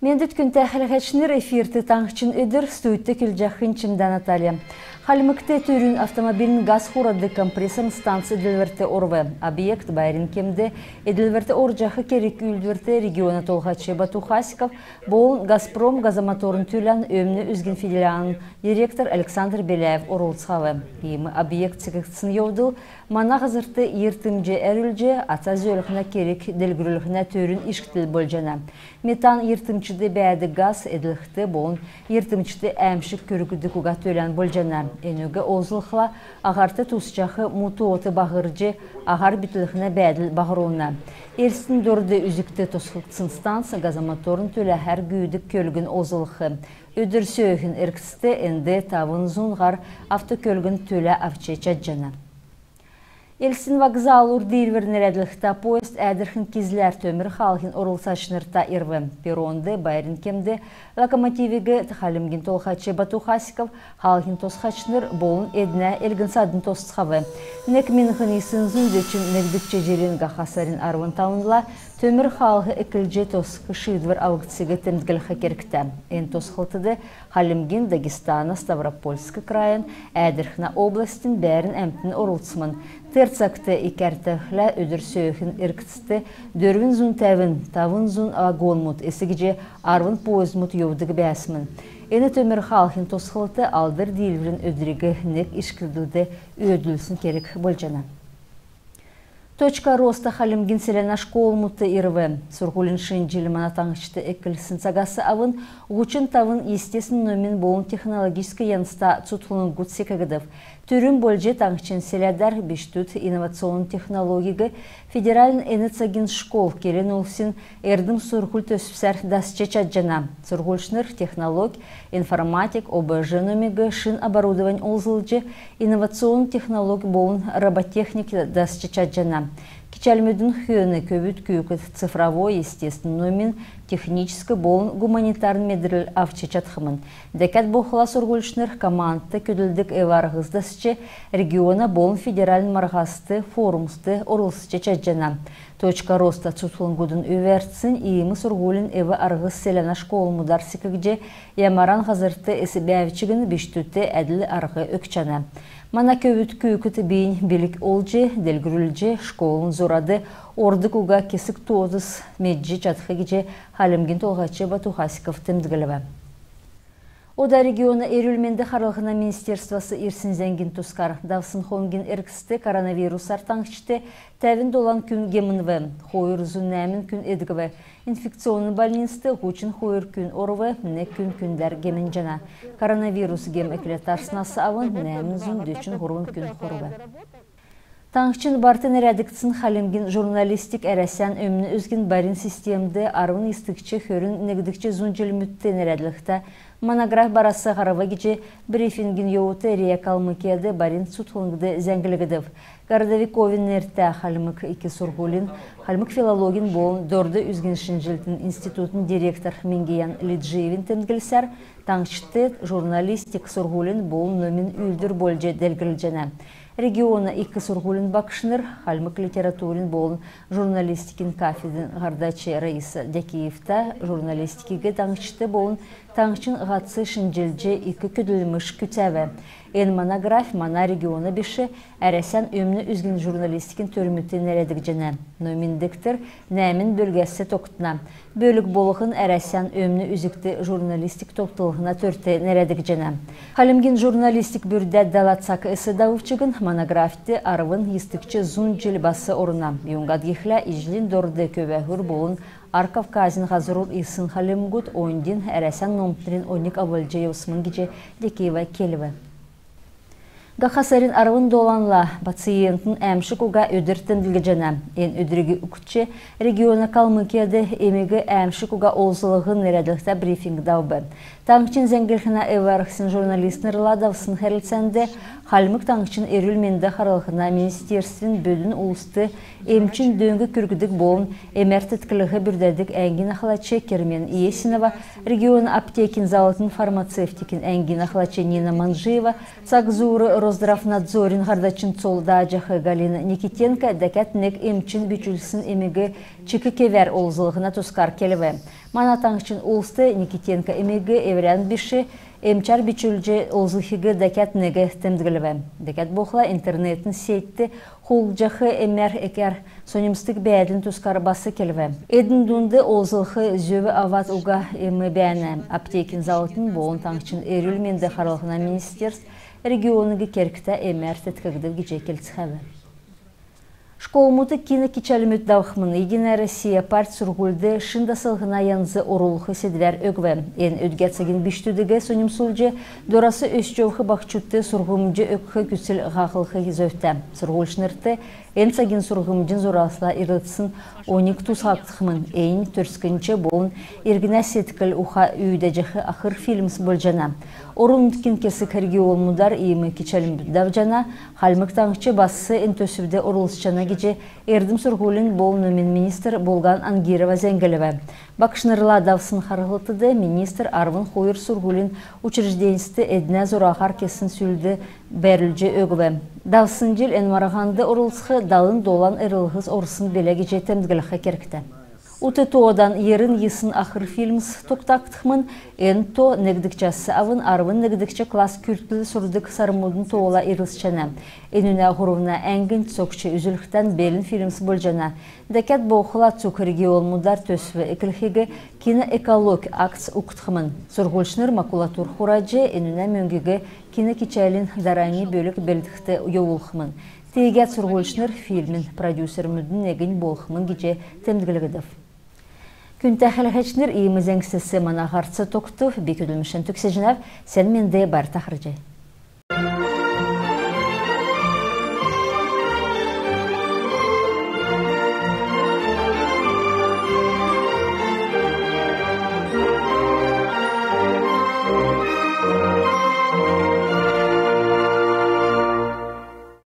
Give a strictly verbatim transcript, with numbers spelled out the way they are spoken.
Эндүт, күндтә хәләһәчнр, эфирт «Таңһчин өдр», студьд көдлҗәхнь Чимдә Наталья. Хальмгт түрүн автомобильн газ хурадг компрессорн станц эдлврт орв. Объект байрин кемд эдлврт орҗах керг-үүлдврт региона толһач Бату Хасиков болн «Газпром газомоторн түлән» өмн үзгин филиалын директор Александр Беляев орлцхав. Иим объект секгдсн йовдл мана һазрт йиртмҗ әрвлҗ, аца зөөлһнә керг делгрүлһнә түрүн ишкдл болҗана. Метан йиртмҗд бәәдг газ эдлхд болн йиртмҗд әәмшг күргдг уга түлән болҗана. Энүг олзлхла, аһарт тусҗах му тоот баһрҗ, аһар битлһнә бәәдл баһрулна. Элстин дорд үзгт тосхгдсн станц газомоторн түләһәр гүүдг көлгн олзлх. Өдр сөөһин эргцд энд тавн зун һар автокөлгн түлә авч чадҗана. Элстин вокзалур «Диилвр» нерәдлһтә поезд Әәдрхн — Кизляр төмр хаалһин орлцачнрта ирв. Перронд байрин кемд локомотивиг Хальмгин Толһач Бату Хасиков, хаалһин тосхачнр болн эднә элгн-садн тосцхав. Нег миңһн йисн зун дөчн негдгч җилин һаха сарин арвн тавнла төмр хаалһ эклҗ тосх шиидвр авгдсиг темдглх кергтә. Эн тосхлтд Хальмгин, Дагестана, Ставропольск крайин, Әәдрхнә областин бәәрн әмтн орлцсмн. Тер цагт ик әртәхлә, өдр сөөһин эргцд дөрвн зун тәвн, тавн зун вагонмуд эс гиҗ арвн поездмуд йовдг бәәсмн. Эн төмр хаалһин тосхлт Алдр Диилврин өдриг нег ишкдлд өөдлүлсн керг болҗана. «Точка роста» Хальмгин селәнә школмудт ирв. Сурһулин шин җил мана таңһчд эклсн цагас авн һучн тавн естественн номин болн технологическ янзта цутхлңгуд секгдв. Түрүн болҗ таңһчин селәдәр бичкдүд инновационн технологиг «Федеральн эн цагин школ» келн-улсин «Эрдм-сурһуль» төсвсәр дасч чадҗана. Сурһульчнр технолог, информатик, ОБЖ номиг, шин оборудовань олзлҗ, инновационн технолог болн роботехник дасч чадҗана. Кичәлмүдин хөөн көвүд-күүкд цифровой, естественн номин, техническ болн гуманитарн медрл авч чадхмн. Дәкәд болхла сурһульчнр командд көдлдг эв-арһс дасч, региона болн федеральн марһаст, форумст орлцҗ чадҗана. «Точка роста» цутхлңгудын өвәрцнь иим сурһулин эв-арһс селәнә школмудар секгдҗ, ямаран һазрт эс бәәв чигн бичкдүдт әдл арһ өгчәнә. Мана көвүд-күүкд бийнь билг олҗ, делгрүлҗ, школын зурад ордг уга кесг тоотыг медҗ чадх гиҗ Хальмгин Толһач Бату Хасиков темдглв. Ода региона эрүл-менд харлһна министерствас ирсн зәңгин тускар. Давсн хонгин эргцд коронавирусар таңһчд тәвн долан күн гемнв, хойр зун нәәмн күн эдгв. Инфекционн больницд һучн хойр күн орв, нег күн күндәр гемнҗәнә. Коронавирус гем экләд тарснас авн нәәмн зун дөчн һурвн күн хорв. Таңһчин барт нерәдгдсн «Хальмгин журналистик Әрәсән өмн үзгин барин системд арвн йисдгч — хөрн негдгч зун җилмүдт» нерәдлһтә монографь барас һарв гиҗ брифингин йовудт РИА Калмыкияд барин цутхлңд зәңглгдв. Городовиковин нертә Хальмг ик сурһулин хальмг филологин болн дорд үзгин шинҗллтин институтин директор Мингиян Лиджиевин темдглсәр, таңһчд журналистик сурһулин болн номин үүлдвр болҗ делгрҗәнә. Региона ик сурһулин багшнр, хальмг литературин болн журналистикин кафедрин һардач Раиса Дякиевта журналистикиг таңһчд болн таңһчин һатц шинҗлҗ ик көдлмш күцәв. Эн монографь мана региона биш, Әрәсән өмн үзгин журналистикин төрмүдт нерәдгдҗәнә. Номин дегтр нәәмн бөлгәс тогтна. Бөлг болһн Әрәсән өмн үзгт журналистик тогтлһна төрт нерәдгдҗәнә. Хальмгин журналистик бүрдәд дала цаг эс давв чигн, монографьд арвн йисдгч зун җил бас орна. Юңгад гихлә Иҗлин дорд, Көвәһүр болн Ар Кавказин һазрур ирсн хальмгуд оньдин Әрәсән номтнрин оньг авлҗ йовсмн гиҗ Дякиева келв. Һаха сарин арвн доланла пациентин әәмшг уга өдр темдглҗәнә. Эн өдриг угтҗ региона Калмыкияд «Эмиг әәмшг уга олзллһн» нерәдлһтә брифинг давв. Таңһчин зәңгллһнә эв-арһсин журналистнрла давсн хәрлцәнд Хальмг Таңһчин эрүл-менд харлһна министерствин бүдүн улст эмчин дөң күргдг болн эмәр тетклһ бүрдәдг әңгин ахлач Кермен Есинова, региона аптекин заллтын фармацевтикин әңгин ахлач Нина Манджиева, цаг зуур Роспотребнадзорин һардачин цол дааҗах Галина Никитенко дәкәд нег эмчин бичүлсн эмиг чик кевәр олзллһна тускар келв. Мана таңһчин улст Никитенко эмиг эврән биш эмчәр бичүлҗ олзлхиг дәкәд нег темдглв. Дәкәд болхла интернетин сетьд хулдҗах эмәр экәр соньмсдг бәәдлин тускар бас келв. Эдн дунд олзлх зөв авад уга эм бәәнә. Аптекин заллтын болн таңһчин эрүл-менд харлһна министерств региониг кергтә эмәр теткгдв гиҗ келцхәв. Школмудт кино кичәлмүд давхмн. «Единая Россия» парть сурһульд шин даслһна янз орулх седвәр өгв. Эн өдгә цагин бичкдүдиг соньмсулҗ, дорас өсч йовх баһчудт сурһмҗ өгх күцл һаалһх зөвтә. Сурһульчнрт эн цагин сурһмҗин зурасла ирлцсн оньг тусхагдхмн. Эн төрскнч болн иргнә седкл-уха үүдәҗәх ахр фильмс болҗана. Орн-нутгин кесг регионмудар иим кичәлмүд давҗана. Хальмг Таңһч бас эн төсвд орлцҗана гиҗ эрдм-сурһулин болн номин министр Булһн Ангирова зәңглв. Багшнрла давсн харһлтд министр арвн хойр сурһулин учрежденьст эднә зураһар кесн сүлд бәрүлҗ өгв. Давсн җил эн марһанд орлцх далн долан эрлһс орсн билә гиҗ темдглх кергтә. Ут тоодан йирн йисн ахр фильмс тогтагдхмн. Эн то негдгчәс авн арвн негдгч класс күртл сурдг сармудын тоола ирлцҗәнә. Энүнә һурвна әңгнь цокҗ үзүлхдән белн фильмс болҗана. Дәкәд болхла цуг регионмудар төсв эклхиг «Киноэкологь» акц угтхмн. Сурһульчнр макулатур хураҗ, энүнә мөңгиг кино кичәлин дарани бөлг белдхд йовулхмн. Тиигәд сурһульчнр фильмин продюсермүдин негнь болхмн гиҗ темдглгдв. Күндтә хәләһәчнр, иим зәңгсәс мана һарц тогтв. Би көдлмшән төгсәҗәнәв. Сән менд, байрта харһий.